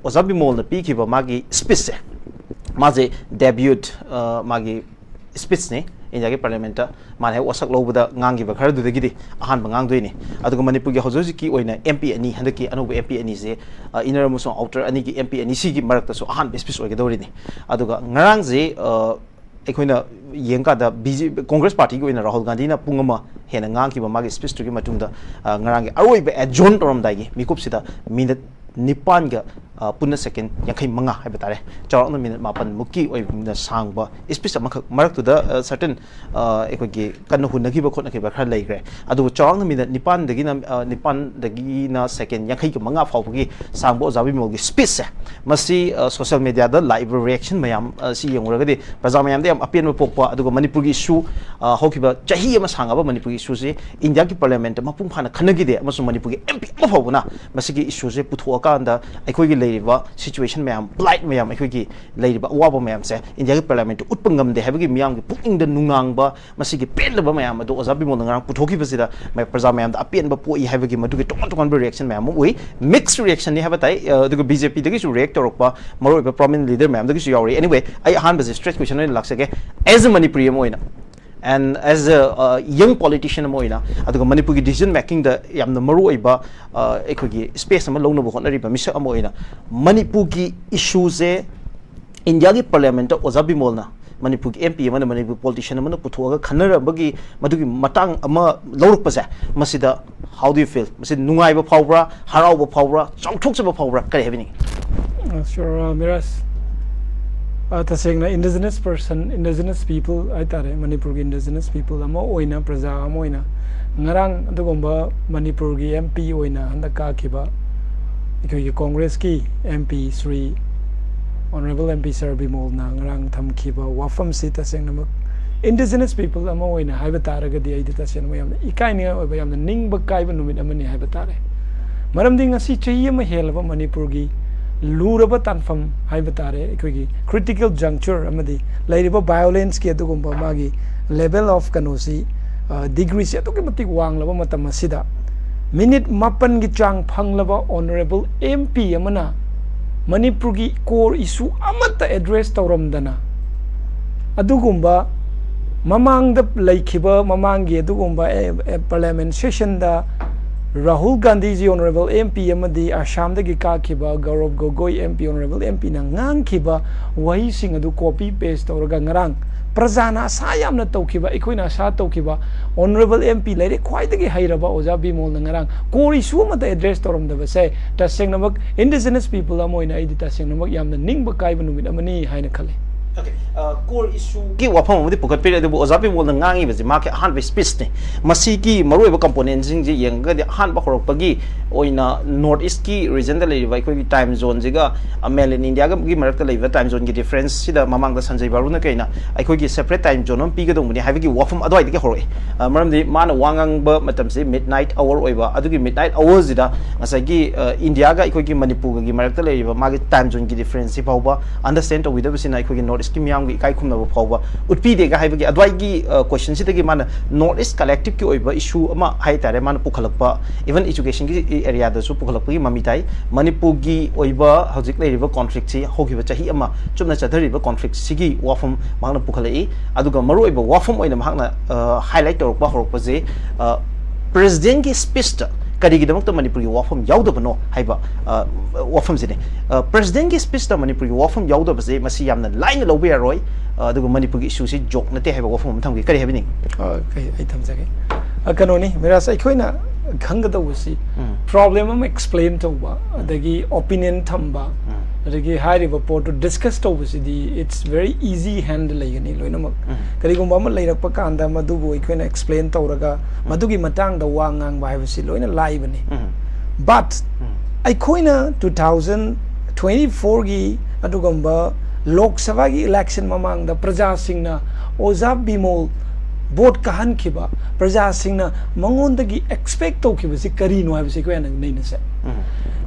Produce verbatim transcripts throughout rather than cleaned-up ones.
ꯑꯣꯖꯥ ꯕꯤꯃꯣꯜꯅ ꯄꯤꯈꯤꯕ ꯃꯥꯒꯤ ꯁ꯭ꯄꯤꯆꯁꯦ, ꯃꯥꯁꯦ ꯗꯦꯕ꯭ꯌꯨꯠ ꯃꯥꯒꯤ ꯁ꯭ꯄꯤꯆꯅꯤ ꯏꯟꯗꯤꯌꯥꯒꯤ ꯄꯥꯔꯂꯤꯌꯥꯃꯦꯟꯠꯇ꯫ ꯃꯥꯅ ꯍꯦꯛ ꯋꯥꯁꯛ ꯂꯧꯕꯗ ꯉꯥꯡꯈꯤꯕ ꯈꯔꯗꯨꯗꯒꯤꯗꯤ ꯑꯍꯥꯟꯕ ꯉꯥꯡꯗꯣꯏꯅꯤ꯫ ꯑꯗꯨꯒ ꯃꯅꯤꯄꯨꯔꯒꯤ ꯍꯧꯖꯤꯛ ꯍꯧꯖꯤꯛꯀꯤ ꯑꯣꯏꯅ ꯑꯦꯝ ꯄꯤ ꯑꯅꯤ, ꯍꯟꯗꯛꯀꯤ ꯑꯅꯧꯕ ꯑꯦꯝ ꯄꯤ ꯑꯅꯤꯁꯦ, ꯏꯟꯅꯔ ꯑꯃꯁꯨꯡ ꯑꯥꯎꯇꯔ ꯑꯅꯤꯒꯤ ꯑꯦꯝ ꯄꯤ ꯑꯅꯤꯁꯤꯒꯤ ꯃꯔꯛꯇꯁꯨ ꯑꯍꯥꯟꯕ ꯁ꯭ꯄꯤꯆ ꯑꯣꯏꯒꯗꯧꯔꯤꯅꯤ꯫ ꯑꯗꯨꯒ ꯉꯔꯥꯡꯁꯦ ꯑꯩꯈꯣꯏꯅ ꯌꯦꯡꯀꯥꯟꯗ ꯕꯤ ꯖꯦ ꯀꯣꯡꯒ꯭ꯔꯦꯁ ꯄꯥꯔꯇꯤꯒꯤ ꯑꯣꯏꯅ ꯔꯥꯍꯨꯜ ꯒꯥꯟꯙꯤꯅ ꯄꯨꯡ ꯑꯃ ꯍꯦꯟꯅ ꯉꯥꯡꯈꯤꯕ ꯃꯥꯒꯤ ꯁ꯭ꯄꯤꯆꯇꯨꯒꯤ ꯃꯇꯨꯡꯗ, ꯉꯔꯥꯡꯒꯤ ꯑꯔꯣꯏꯕ ꯑꯦꯖꯣꯔꯟ ꯇꯧꯔꯝꯗꯥꯏꯒꯤ ꯃꯤꯀꯨꯞꯁꯤꯗ ꯃꯤꯅꯠ ꯅꯤꯄꯥꯟꯒ, ꯄꯨꯟꯅ ꯁꯦꯀꯦꯟ ꯌꯥꯡꯈꯩ ꯃꯉꯥ ꯍꯥꯏꯕ ꯇꯥꯔꯦ, ꯆꯥꯎꯔꯥꯛꯅ ꯃꯤꯅꯠ ꯃꯥꯄꯟꯃꯨꯛꯀꯤ ꯑꯣꯏꯅ ꯁꯥꯡꯕ ꯁ꯭ꯄꯤꯆ ꯑꯃꯈꯛ, ꯃꯔꯛꯇꯨꯗ ꯁꯔꯇꯟ ꯑꯩꯈꯣꯏꯒꯤ ꯀꯟꯅ ꯍꯨꯟꯅꯈꯤꯕ ꯈꯣꯠꯅꯈꯤꯕ ꯈꯔ ꯂꯩꯈ꯭ꯔꯦ꯫ ꯑꯗꯨꯕꯨ ꯆꯥꯎꯔꯥꯛꯅ ꯃꯤꯅꯠ ꯅꯤꯄꯥꯟꯗꯒꯤꯅ, ꯅꯤꯄꯥꯟꯗꯒꯤꯅ ꯁꯦꯀꯦꯟ ꯌꯥꯡꯈꯩꯒ ꯃꯉꯥ ꯐꯥꯎꯕꯒꯤ ꯁꯥꯡꯕ ꯑꯣꯖꯥ ꯕꯤꯃꯣꯜꯒꯤ ꯁ꯭ꯄꯤꯆꯁꯦ, ꯃꯁꯤ ꯁꯣꯁꯤꯌꯦꯜ ꯃꯦꯗꯤꯌꯥꯗ ꯂꯥꯛꯏꯕ ꯔꯤꯌꯦꯛꯁꯟ ꯃꯌꯥꯝ ꯑꯁꯤ ꯌꯦꯡꯉꯨꯔꯒꯗꯤ ꯄ꯭ꯔꯖꯥ ꯃꯌꯥꯝꯗ ꯌꯥꯝ ꯑꯄꯦꯟꯕ ꯄꯣꯛꯄ, ꯑꯗꯨꯒ ꯃꯅꯤꯄꯨꯔꯒꯤ ꯏꯁꯨ, ꯍꯧꯈꯤꯕ ꯆꯍꯤ ꯑꯃ ꯁꯥꯡꯉꯕ ꯃꯅꯤꯄꯨꯔꯒꯤ ꯏꯁꯨꯁꯤ ꯏꯟꯗꯤꯌꯥꯒꯤ ꯄꯥꯔꯂꯤꯌꯥꯃꯦꯟꯠꯇ ꯃꯄꯨꯡ ꯐꯥꯅ ꯈꯟꯅꯈꯤꯗꯦ, ꯑꯃꯁꯨꯡ ꯃꯅꯤꯄꯨꯔꯒꯤ ꯑꯦꯝ ꯄꯤ ꯑꯃ ꯐꯥꯎꯕꯅ ꯃꯁꯤꯒꯤ ꯏꯁꯨꯁꯦ ꯄꯨꯊꯣꯛꯑꯀꯥꯟꯗ ꯑꯩꯈꯣꯏꯒꯤ ꯂꯩꯔꯤꯕ ꯁꯤꯆꯨꯋꯦꯁꯟ ꯃꯌꯥꯝ, ꯄ꯭ꯂꯥꯏꯠ ꯃꯌꯥꯝ, ꯑꯩꯈꯣꯏꯒꯤ ꯂꯩꯔꯤꯕ ꯑꯋꯥꯕ ꯃꯌꯥꯝꯁꯦ ꯏꯟꯗꯤꯌꯥꯒꯤ ꯄꯥꯔꯂꯤꯌꯥꯃꯦꯟꯠꯇ ꯎꯠꯄ ꯉꯝꯗꯦ ꯍꯥꯏꯕꯒꯤ ꯃꯤꯌꯥꯝꯒꯤ ꯄꯨꯛꯅꯤꯡꯗ ꯅꯨꯡꯅꯥꯡꯕ, ꯃꯁꯤꯒꯤ ꯄꯦꯟꯗꯕ ꯃꯌꯥꯝ ꯑꯗꯨ ꯑꯣꯖꯥ ꯕꯤꯃꯣꯜꯅ ꯉꯔꯥꯡ ꯄꯨꯊꯣꯛꯈꯤꯕꯁꯤꯗ ꯃ-, ꯄ꯭ꯔꯖꯥ ꯃꯌꯥꯝꯗ ꯑꯄꯦꯟꯕ ꯄꯣꯛꯏ ꯍꯥꯏꯕꯒꯤ ꯃꯗꯨꯒꯤ ꯇꯣꯉꯥꯟ ꯇꯣꯉꯥꯟꯕ ꯔꯤꯌꯦꯛꯁꯟ ꯃꯌꯥꯝ ꯑꯃ ꯎꯏ꯫ ꯃꯤꯛꯁ ꯔꯤꯌꯦꯛꯁꯟꯅꯤ ꯍꯥꯏꯕ ꯇꯥꯏ꯫ ꯑ, ꯑꯗꯨꯒ ꯕꯤ ꯖꯦ ꯄꯤꯗꯒꯤꯁꯨ ꯔꯤꯌꯦꯛ ꯇꯧꯔꯛꯄ ꯃꯔꯨꯑꯣꯏꯕ ꯄ꯭ꯔꯣꯃꯤꯅꯦꯟꯠ ꯂꯤꯗꯔ ꯃꯌꯥꯝꯗꯒꯤꯁꯨ ꯌꯥꯎꯔꯛꯏ꯫ Anyway, ꯑꯩ ꯑꯍꯥꯟꯕꯁꯦ ꯁ꯭ꯇ꯭ꯔꯦꯠ ꯀ꯭ꯋꯦꯁꯟ ꯑꯣꯏꯅ ꯂꯥꯛꯆꯒꯦ꯫ As a ꯃꯅꯤꯄꯨꯔꯤ ꯑꯃ ꯑꯣꯏꯅ, and as a, uh, young politician ꯑꯃ ꯑꯣꯏꯅ, ꯑꯗꯨꯒ ꯃꯅꯤꯄꯨꯔꯒꯤ ꯗꯤꯁꯤꯖꯟ ꯃꯦꯀꯤꯡꯗ ꯌꯥꯝꯅ ꯃꯔꯨꯑꯣꯏꯕ, ꯑ, ꯑꯩꯈꯣꯏꯒꯤ ꯁ꯭ꯄꯦꯁ ꯑꯃ ꯂꯧꯅꯕ ꯍꯣꯠꯅꯔꯤꯕ ꯃꯤꯁꯛ ꯑꯃ ꯑꯣꯏꯅ, ꯃꯅꯤꯄꯨꯔꯒꯤ ꯏꯁꯨꯁꯦ ꯏꯟꯗꯤꯌꯥꯒꯤ ꯄꯥꯔꯂꯤꯌꯥꯃꯦꯟꯠꯇ ꯑꯣꯖꯥ ꯕꯤꯃꯣꯜꯅ, ꯃꯅꯤꯄꯨꯔꯒꯤ ꯑꯦꯝ ꯄꯤ ꯑꯃꯅ, ꯃꯅꯤꯄꯨꯔ ꯄꯣꯂꯤꯇꯤꯁꯤꯌꯟ ꯑꯃꯅ ꯄꯨꯊꯣꯛꯑꯒ ꯈꯟꯅꯔꯝꯕꯒꯤ ꯃꯗꯨꯒꯤ ꯃꯇꯥꯡ ꯑꯃ ꯂꯧꯔꯛꯄꯁꯦ, ꯃꯁꯤꯗ how do you feel? ꯃꯁꯤ ꯅꯨꯡꯉꯥꯏꯕ ꯐꯥꯎꯕ꯭ꯔꯥ, ꯍꯔꯥꯎꯕ ꯐꯥꯎꯕ꯭ꯔꯥ, ꯆꯥꯎꯊꯣꯛꯆꯕ ꯐꯥꯎꯕ꯭ꯔꯥ, ꯀꯔꯤ ꯍꯥꯏꯕꯤꯅꯤꯡꯉꯤ? Uh, sure, uh, Miraj, uh, ꯇꯁꯦꯡꯅ indigenous person, indigenous people ꯍꯥꯏꯇꯥꯔꯦ, ꯃꯅꯤꯄꯨꯔꯒꯤ indigenous people ꯑꯃ ꯑꯣꯏꯅ, ꯄ꯭ꯔꯖꯥ ꯑꯃ ꯑꯣꯏꯅ, ꯉꯔꯥꯡ ꯑꯗꯨꯒꯨꯝꯕ ꯃꯅꯤꯄꯨꯔꯒꯤ ꯑꯦꯝ ꯄꯤ ꯑꯣꯏꯅ ꯍꯟꯗꯛ ꯀꯥꯈꯤꯕ ꯑꯩꯈꯣꯏꯒꯤ ꯀꯣꯡꯒ꯭ꯔꯦꯁꯀꯤ M P Shri honourable M P sir ꯕꯤꯃꯣꯜꯅ ꯉꯔꯥꯡ ꯊꯝꯈꯤꯕ ꯋꯥꯐꯝꯁꯤ ꯇꯁꯦꯡꯅꯃꯛ indigenous people ꯑꯃ ꯑꯣꯏꯅ ꯍꯥꯏꯕ ꯇꯥꯔꯒꯗꯤ ꯑꯩꯗꯤ ꯇꯁꯦꯡꯅ ꯌꯥꯝꯅ ꯏꯀꯥꯏꯅꯤꯡꯉꯥꯏ ꯑꯣꯏꯕ, ꯌꯥꯝꯅ ꯅꯤꯡꯕ ꯀꯥꯏꯕ ꯅꯨꯃꯤꯠ ꯑꯃꯅꯤ ꯍꯥꯏꯕ ꯇꯥꯔꯦ꯫ ꯃꯔꯝꯗꯤ ꯉꯁꯤ ꯆꯍꯤ ꯑꯃ ꯍꯦꯜꯂꯕ ꯃꯅꯤꯄꯨꯔꯒꯤ ꯂꯨꯔꯕ ꯇꯥꯟꯐꯝ ꯍꯥꯏꯕ ꯇꯥꯔꯦ, ꯑꯩꯈꯣꯏꯒꯤ critical juncture ꯑꯃꯗꯤ ꯂꯩꯔꯤꯕ violence ꯀꯤ ꯑꯗꯨꯒꯨꯝꯕ ꯃꯥꯒꯤ level of ꯀꯩꯅꯣꯁꯤ, ꯑ, degree ꯁꯤ ꯑꯗꯨꯛꯀꯤ ꯃꯇꯤꯛ ꯋꯥꯡꯂꯕ ꯃꯇꯝ ꯑꯁꯤꯗ ꯃꯤꯅꯤꯠ ꯃꯥꯄꯟꯒꯤ ꯆꯥꯡ ꯐꯪꯂꯕ ꯑꯣꯅꯔꯦꯕꯜ ꯑꯦꯝ ꯄꯤ ꯑꯃꯅ ꯃꯅꯤꯄꯨꯔꯒꯤ core issue ꯑꯃꯠꯇ address ꯇꯧꯔꯝꯗꯅ, ꯑꯗꯨꯒꯨꯝꯕ ꯃꯃꯥꯡꯗ ꯂꯩꯈꯤꯕ, ꯃꯃꯥꯡꯒꯤ ꯑꯗꯨꯒꯨꯝꯕ parliament sessionꯗ ꯔꯥꯍꯨꯜ ꯒꯥꯟꯙꯤꯖꯤ honourable MP ꯑꯃꯗꯤ ꯑꯁꯥꯝꯗꯒꯤ ꯀꯥꯈꯤꯕ ꯒꯧꯔꯕ ꯒꯣꯒꯣꯏ MP, honourable MPꯅ ꯉꯥꯡꯈꯤꯕ ꯋꯥꯍꯩꯁꯤꯡ ꯑꯗꯨ copy paste ꯇꯧꯔꯒ ꯉꯔꯥꯡ ꯄ꯭ꯔꯖꯥꯅ ꯑꯁꯥ ꯌꯥꯝꯅ ꯇꯧꯈꯤꯕ, ꯑꯩꯈꯣꯏꯅ ꯑꯁꯥ ꯇꯧꯈꯤꯕ honourable MP, ꯂꯥꯏꯔꯤꯛ ꯈ꯭ꯋꯥꯏꯗꯒꯤ ꯍꯩꯔꯕ ꯑꯣꯖꯥ ꯕꯤꯃꯣꯜꯅ ꯉꯔꯥꯡ core issue ꯑꯃꯠꯇ address ꯇꯧꯔꯝꯗꯕꯁꯦ, ꯇꯁꯦꯡꯅꯃꯛ indigenous people ꯑꯃ ꯑꯣꯏꯅ ꯑꯩꯗꯤ ꯇꯁꯦꯡꯅꯃꯛ ꯌꯥꯝꯅ ꯅꯤꯡꯕ ꯀꯥꯏꯕ ꯅꯨꯃꯤꯠ ꯑꯃꯅꯤ ꯍꯥꯏꯅ ꯈꯜꯂꯤ꯫ core issueꯒꯤ ꯋꯥꯐꯝ ꯑꯃꯗꯤ ꯄꯨꯈꯠꯄꯤꯔꯦ, ꯑꯗꯨꯕꯨ ꯑꯣꯖꯥ ꯕꯤꯃꯣꯜꯅ ꯉꯥꯡꯉꯤꯕꯁꯦ ꯃꯍꯥꯛꯀꯤ ꯑꯍꯥꯟꯕ speechꯅꯤ꯫ ꯃꯁꯤꯒꯤ ꯃꯔꯨꯑꯣꯏꯕ componentꯁꯤꯡꯁꯤ ꯌꯦꯡꯉꯒꯗꯤ, ꯑꯍꯥꯟꯕ ꯍꯧꯔꯛꯄꯒꯤ ꯑꯣꯏꯅ North Eastꯀꯤ regionꯗ ꯂꯩꯔꯤꯕ ꯑꯩꯈꯣꯏꯒꯤ time zoneꯁꯤꯒ mainland Indiaꯒꯤ ꯃꯔꯛꯇ ꯂꯩꯕ time zoneꯒꯤ differenceꯁꯤꯗ ꯃꯃꯥꯡꯗ ꯁꯟꯖꯌ ꯕꯥꯔꯨꯅ ꯀꯩꯅ ꯑꯩꯈꯣꯏꯒꯤ separate time zone ꯑꯃ ꯄꯤꯒꯗꯧꯕꯅꯤ ꯍꯥꯏꯕꯒꯤ ꯋꯥꯐꯝ ꯑꯗꯨꯋꯥꯏꯗꯒꯤ ꯍꯧꯔꯛꯏ꯫ ꯃꯔꯝꯗꯤ ꯃꯥꯅ ꯋꯥ ꯉꯥꯡꯕ ꯃꯇꯝꯁꯤ midnight hour ꯑꯣꯏꯕ, ꯑꯗꯨꯒꯤ midnight hourꯁꯤꯗ ꯉꯁꯥꯏꯒꯤ Indiaꯒ ꯑꯩꯈꯣꯏꯒꯤ ꯃꯅꯤꯄꯨꯔꯒꯤ ꯃꯔꯛꯇ ꯂꯩꯔꯤꯕ ꯃꯥꯒꯤ time zoneꯒꯤ differenceꯁꯤ ꯐꯥꯎꯕ understand ꯇꯧꯕꯤꯗꯕꯁꯤꯅ ꯑꯩꯈꯣꯏꯒꯤ North Eastꯀꯤ ꯃꯤꯌꯥꯝꯒꯤ ꯏꯀꯥꯏ ꯈꯨꯝꯅꯕ ꯐꯥꯎꯕ ꯎꯠꯄꯤꯗꯦꯒ ꯍꯥꯏꯕꯒꯤ ꯑꯗꯨꯋꯥꯏꯒꯤ questionꯁꯤꯗꯒꯤ ꯃꯥꯅ North East collectiveꯀꯤ ꯑꯣꯏꯕ issue ꯑꯃ ꯍꯥꯏꯇꯥꯔꯦ ꯃꯥꯅ ꯄꯨꯈꯠꯂꯛꯄ, even educationꯒꯤ areaꯗꯁꯨ ꯄꯨꯈꯠꯂꯛꯄꯒꯤ ꯃꯃꯤ ꯇꯥꯏ꯫ ꯃꯅꯤꯄꯨꯔꯒꯤ ꯑꯣꯏꯕ ꯍꯧꯖꯤꯛ ꯂꯩꯔꯤꯕ conflictꯁꯤ ꯍꯧꯈꯤꯕ ꯆꯍꯤ ꯑꯃ ꯆꯨꯞꯅ ꯆꯠꯊꯔꯤꯕ conflictꯁꯤꯒꯤ ꯋꯥꯐꯝ ꯃꯍꯥꯛꯅ ꯄꯨꯈꯠꯂꯛꯏ꯫ ꯑꯗꯨꯒ ꯃꯔꯨꯑꯣꯏꯕ ꯋꯥꯐꯝ ꯑꯣꯏꯅ ꯃꯍꯥꯛꯅ highlight ꯇꯧꯔꯛꯄ ꯍꯧꯔꯛꯄꯁꯦ presidentꯀꯤ speechꯇ ꯀꯔꯤꯒꯤꯗꯃꯛꯇ ꯃꯅꯤꯄꯨꯔꯒꯤ ꯋꯥꯐꯝ ꯌꯥꯎꯗꯕꯅꯣ ꯍꯥꯏꯕ ꯋꯥꯐꯝꯁꯤꯅꯤ꯫ Presidentꯀꯤ speechꯇ ꯃꯅꯤꯄꯨꯔꯒꯤ ꯋꯥꯐꯝ ꯌꯥꯎꯗꯕꯁꯦ ꯃꯁꯤ ꯌꯥꯝꯅ ꯂꯥꯏꯅ ꯂꯧꯕ ꯌꯥꯔꯣꯏ, ꯑꯗꯨꯒ ꯃꯅꯤꯄꯨꯔꯒꯤ issueꯁꯤ joke ꯅꯠꯇꯦ ꯍꯥꯏꯕ ꯋꯥꯐꯝ ꯑꯃ ꯊꯝꯒꯦ꯫ ꯀꯔꯤ ꯍꯥꯏꯕꯤꯅꯤꯡꯉꯤ? ꯑꯩ ꯊꯝꯖꯒꯦ꯫ ꯀꯩꯅꯣꯅꯤ ꯃꯤꯔꯥꯖ, ꯑꯩꯈꯣꯏꯅ ꯈꯪꯒꯗꯧꯕꯁꯤ problem ꯑꯃ explain ꯇꯧꯕ, ꯑꯗꯒꯤ opinion ꯊꯝꯕ, ꯑꯗꯒꯤ ꯍꯥꯏꯔꯤꯕ ꯄꯣꯠꯇꯨ discuss ꯇꯧꯕꯁꯤꯗꯤ it's very easy handle ꯂꯩꯒꯅꯤ ꯂꯣꯏꯅꯃꯛ꯫ ꯀꯔꯤꯒꯨꯝꯕ ꯑꯃ ꯂꯩꯔꯛꯄ ꯀꯥꯟꯗ ꯃꯗꯨꯕꯨ ꯑꯩꯈꯣꯏꯅ explain ꯇꯧꯔꯒ ꯃꯗꯨꯒꯤ ꯃꯇꯥꯡꯗ ꯋꯥ ꯉꯥꯡꯕ ꯍꯥꯏꯕꯁꯤ ꯂꯣꯏꯅ ꯂꯥꯏꯕꯅꯤ꯫ But ꯑꯩꯈꯣꯏꯅ two thousand twenty fourꯒꯤ ꯑꯗꯨꯒꯨꯝꯕ ꯂꯣꯛ ꯁꯚꯥꯒꯤ election ꯃꯃꯥꯡꯗ ꯄ꯭ꯔꯖꯥꯁꯤꯡꯅ ꯑꯣꯖꯥ ꯕꯤꯃꯣꯜ vote ꯀꯥꯍꯟꯈꯤꯕ, ꯄ꯭ꯔꯖꯥꯁꯤꯡꯅ ꯃꯉꯣꯟꯗꯒꯤ expect ꯇꯧꯈꯤꯕꯁꯤ ꯀꯔꯤꯅꯣ ꯍꯥꯏꯕꯁꯤ ꯑꯩꯈꯣꯏ ꯍꯥꯟꯅ ꯅꯩꯅꯁꯦ꯫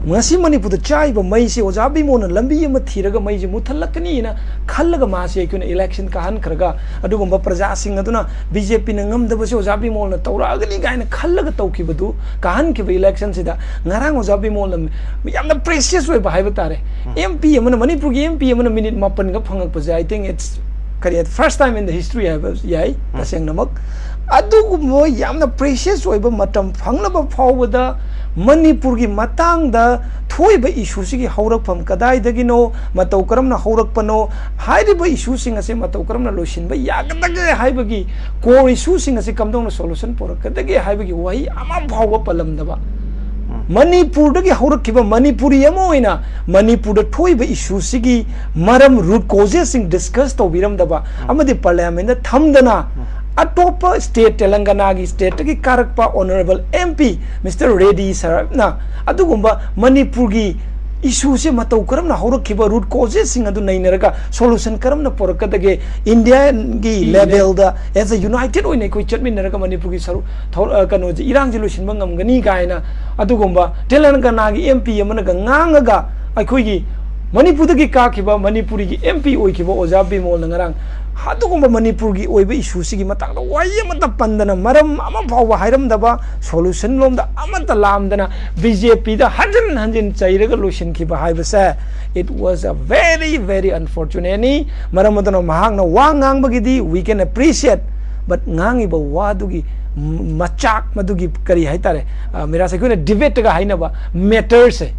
ꯉꯁꯤ ꯃꯅꯤꯄꯨꯔꯗ ꯆꯥꯛꯏꯕ ꯃꯩꯁꯦ ꯑꯣꯖꯥ ꯕꯤꯃꯣꯜꯅ ꯂꯝꯕꯤ ꯑꯃ ꯊꯤꯔꯒ ꯃꯩꯁꯦ ꯃꯨꯠꯊꯠꯂꯛꯀꯅꯤꯅ ꯈꯜꯂꯒ ꯃꯥꯁꯦ ꯑꯩꯈꯣꯏꯅ ꯏꯂꯦꯛꯁꯟ ꯀꯥꯍꯟꯈ꯭ꯔꯒ, ꯑꯗꯨꯒꯨꯝꯕ ꯄ꯭ꯔꯖꯥꯁꯤꯡ ꯑꯗꯨꯅ ꯕꯤ ꯖꯦ ꯄꯤꯅ ꯉꯝꯗꯕꯁꯦ ꯑꯣꯖꯥ ꯕꯤꯃꯣꯜꯅ ꯇꯧꯔꯛꯑꯒꯅꯤ ꯀꯥꯏꯅ ꯈꯜꯂꯒ ꯇꯧꯈꯤꯕꯗꯨ, ꯀꯥꯍꯟꯈꯤꯕ ꯏꯂꯦꯛꯁꯟꯁꯤꯗ ꯉꯔꯥꯡ ꯑꯣꯖꯥ ꯕꯤꯃꯣꯜꯅ ꯌꯥꯝꯅ ꯄ꯭ꯔꯦꯁꯤꯌꯁ ꯑꯣꯏꯕ ꯍꯥꯏꯕ ꯇꯥꯔꯦ, ꯑꯦꯝ ꯄꯤ ꯑꯃꯅ, ꯃꯅꯤꯄꯨꯔꯒꯤ ꯑꯦꯝ ꯄꯤ ꯑꯃꯅ ꯃꯤꯅꯤꯠ ꯃꯥꯄꯟꯒ ꯐꯪꯉꯛꯄꯁꯦ, I think it's, ꯀꯔꯤ, first time in the history ꯍꯥꯏꯕ ꯌꯥꯏ꯫ ꯇꯁꯦꯡꯅꯃꯛ ꯑꯗꯨꯒꯨꯝꯕ ꯌꯥꯝꯅ ꯄ꯭ꯔꯦꯁꯤꯌꯁ ꯑꯣꯏꯕ ꯃꯇꯝ ꯐꯪꯂꯕ ꯐꯥꯎꯕꯗ ꯃꯅꯤꯄꯨꯔꯒꯤ ꯃꯇꯥꯡꯗ ꯊꯣꯛꯏꯕ ꯏꯁꯨꯁꯤꯒꯤ ꯍꯧꯔꯛꯐꯝ ꯀꯗꯥꯏꯗꯒꯤꯅꯣ, ꯃꯇꯧ ꯀꯔꯝꯅ ꯍꯧꯔꯛꯄꯅꯣ, ꯍꯥꯏꯔꯤꯕ ꯏꯁꯨꯁꯤꯡ ꯑꯁꯦ ꯃꯇꯧ ꯀꯔꯝꯅ ꯂꯣꯏꯁꯤꯟꯕ ꯌꯥꯒꯗꯒꯦ ꯍꯥꯏꯕꯒꯤ core ꯏꯁꯨꯁꯤꯡ ꯑꯁꯤ ꯀꯝꯗꯧꯅ ꯁꯣꯂꯨꯁꯟ ꯄꯨꯔꯛꯀꯗꯒꯦ ꯍꯥꯏꯕꯒꯤ ꯋꯥꯍꯩ ꯑꯃ ꯐꯥꯎꯕ ꯄꯜꯂꯝꯗꯕ, ꯃꯅꯤꯄꯨꯔꯗꯒꯤ ꯍꯧꯔꯛꯈꯤꯕ, ꯃꯅꯤꯄꯨꯔꯤ ꯑꯃ ꯑꯣꯏꯅ ꯃꯅꯤꯄꯨꯔꯗ ꯊꯣꯛꯏꯕ ꯏꯁꯨꯁꯤꯒꯤ ꯃꯔꯝ, ꯔꯨꯠ ꯀꯣꯖꯦꯁꯁꯤꯡ ꯗꯤꯁꯀꯁ ꯇꯧꯕꯤꯔꯝꯗꯕ ꯑꯃꯗꯤ ꯄꯥꯔꯂꯤꯌꯥꯃꯦꯟꯗ ꯊꯝꯗꯅ ꯑꯇꯣꯞꯄ ꯁ꯭ꯇꯦꯠ, ꯇꯦꯂꯪꯒꯅꯥꯒꯤ ꯁ꯭ꯇꯦꯠꯇꯒꯤ ꯀꯥꯔꯛꯄ honourable M P mister Reddy ꯁꯔꯞꯅ ꯑꯗꯨꯒꯨꯝꯕ ꯃꯅꯤꯄꯨꯔꯒꯤ ꯏꯁꯨꯁꯦ ꯃꯇꯧ ꯀꯔꯝꯅ ꯍꯧꯔꯛꯈꯤꯕ, ꯔꯨꯠ ꯀꯣꯖꯦꯁꯁꯤꯡ ꯑꯗꯨ ꯅꯩꯅꯔꯒ ꯁꯣꯂꯨꯁꯟ ꯀꯔꯝꯅ ꯄꯨꯔꯛꯀꯗꯒꯦ, ꯏꯟꯗꯤꯌꯥꯒꯤ ꯂꯦꯚꯦꯜꯗ as a united ꯑꯣꯏꯅ ꯑꯩꯈꯣꯏ ꯆꯠꯃꯤꯟꯅꯔꯒ ꯃꯅꯤꯄꯨꯔꯒꯤ ꯁꯔꯨꯛ ꯊꯧ-, ꯑ, ꯀꯩꯅꯣꯁꯦ, ꯏꯔꯥꯡꯁꯦ ꯂꯣꯏꯁꯤꯟꯕ ꯉꯝꯒꯅꯤ ꯀꯥꯏꯅ ꯑꯗꯨꯒꯨꯝꯕ ꯇꯦꯂꯪꯒꯅꯥꯒꯤ ꯑꯦꯝ ꯄꯤ ꯑꯃꯅꯒ ꯉꯥꯡꯉꯒ ꯑꯩꯈꯣꯏꯒꯤ ꯃꯅꯤꯄꯨꯔꯗꯒꯤ ꯀꯥꯈꯤꯕ, ꯃꯅꯤꯄꯨꯔꯤꯒꯤ ꯑꯦꯝ ꯄꯤ ꯑꯣꯏꯈꯤꯕ ꯑꯣꯖꯥ ꯕꯤꯃꯣꯜꯅ ꯉꯔꯥꯡ ꯑꯗꯨꯒꯨꯝꯕ ꯃꯅꯤꯄꯨꯔꯒꯤ ꯑꯣꯏꯕ ꯏꯁꯨꯁꯤꯒꯤ ꯃꯇꯥꯡꯗ ꯋꯥꯍꯩ ꯑꯃꯠꯇ ꯄꯟꯗꯅ, ꯃꯔꯝ ꯑꯃ ꯐꯥꯎꯕ ꯍꯥꯏꯔꯝꯗꯕ, ꯁꯣꯂꯨꯁꯟ ꯂꯣꯝꯗ ꯑꯃꯠꯇ ꯂꯥꯝꯗꯅ ꯕꯤ ꯖꯦ ꯄꯤꯗ ꯍꯟꯖꯤꯟ ꯍꯟꯖꯤꯟ ꯆꯩꯔꯒ ꯂꯣꯏꯁꯤꯟꯈꯤꯕ ꯍꯥꯏꯕꯁꯦ, it was a very, very unfortunate ꯅꯤ꯫ ꯃꯔꯝ ꯑꯗꯨꯅ ꯃꯍꯥꯛꯅ ꯋꯥ ꯉꯥꯡꯕꯒꯤꯗꯤ we can appreciate, but ꯉꯥꯡꯉꯤꯕ ꯋꯥꯗꯨꯒꯤ ꯃ-, ꯃꯆꯥꯛ, ꯃꯗꯨꯒꯤ ꯀꯔꯤ ꯍꯥꯏꯇꯥꯔꯦ, ꯑ, ꯃꯤꯔꯥꯁ, ꯑꯩꯈꯣꯏꯅ ꯗꯤꯕꯦꯠꯇꯒ ꯍꯥꯏꯅꯕ ꯃꯦꯇꯔꯁꯦ,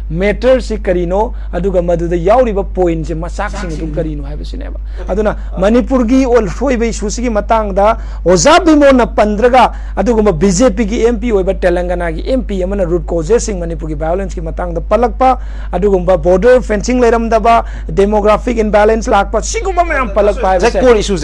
ꯃꯦꯇꯔꯁꯤ ꯀꯔꯤꯅꯣ, ꯑꯗꯨꯒ ꯃꯗꯨꯗ ꯌꯥꯎꯔꯤꯕ ꯄꯣꯏꯟꯁꯦ, ꯃꯆꯥꯛꯁꯤꯡ ꯑꯗꯨ ꯀꯔꯤꯅꯣ ꯍꯥꯏꯕꯁꯤꯅꯦꯕ꯫ ꯑꯗꯨꯅ ꯃꯅꯤꯄꯨꯔꯒꯤ ꯑꯣꯏ-, ꯊꯣꯛꯏꯕ ꯏꯁꯨꯁꯤꯒꯤ ꯃꯇꯥꯡꯗ ꯑꯣꯖꯥ ꯕꯤꯃꯣꯜꯅ ꯄꯟꯗ꯭ꯔꯒ ꯑꯗꯨꯒꯨꯝꯕ ꯕꯤ ꯖꯦ ꯄꯤꯒꯤ ꯑꯦꯝ ꯄꯤ ꯑꯣꯏꯕ ꯇꯦꯂꯪꯒꯅꯥꯒꯤ ꯑꯦꯝ ꯄꯤ ꯑꯃꯅ ꯔꯨꯠ ꯀꯣꯖꯦꯁꯁꯤꯡ, ꯃꯅꯤꯄꯨꯔꯒꯤ ꯚꯥꯏꯑꯣꯂꯦꯟꯁꯀꯤ ꯃꯇꯥꯡꯗ ꯄꯜꯂꯛꯄ, ꯑꯗꯨꯒꯨꯝꯕ ꯕꯣꯔꯗꯔ ꯐꯦꯟꯁꯤꯡ ꯂꯩꯔꯝꯗꯕ, ꯗꯦꯃꯣꯒ꯭ꯔꯥꯐꯤꯛ ꯏꯝꯕꯦꯂꯦꯟꯁ ꯂꯥꯛꯄ, ꯁꯤꯒꯨꯝꯕ ꯃꯌꯥꯝ ꯄꯜꯂꯛꯄ ꯍꯥꯏꯕꯁꯦ, core ꯏꯁꯨꯁꯦ꯫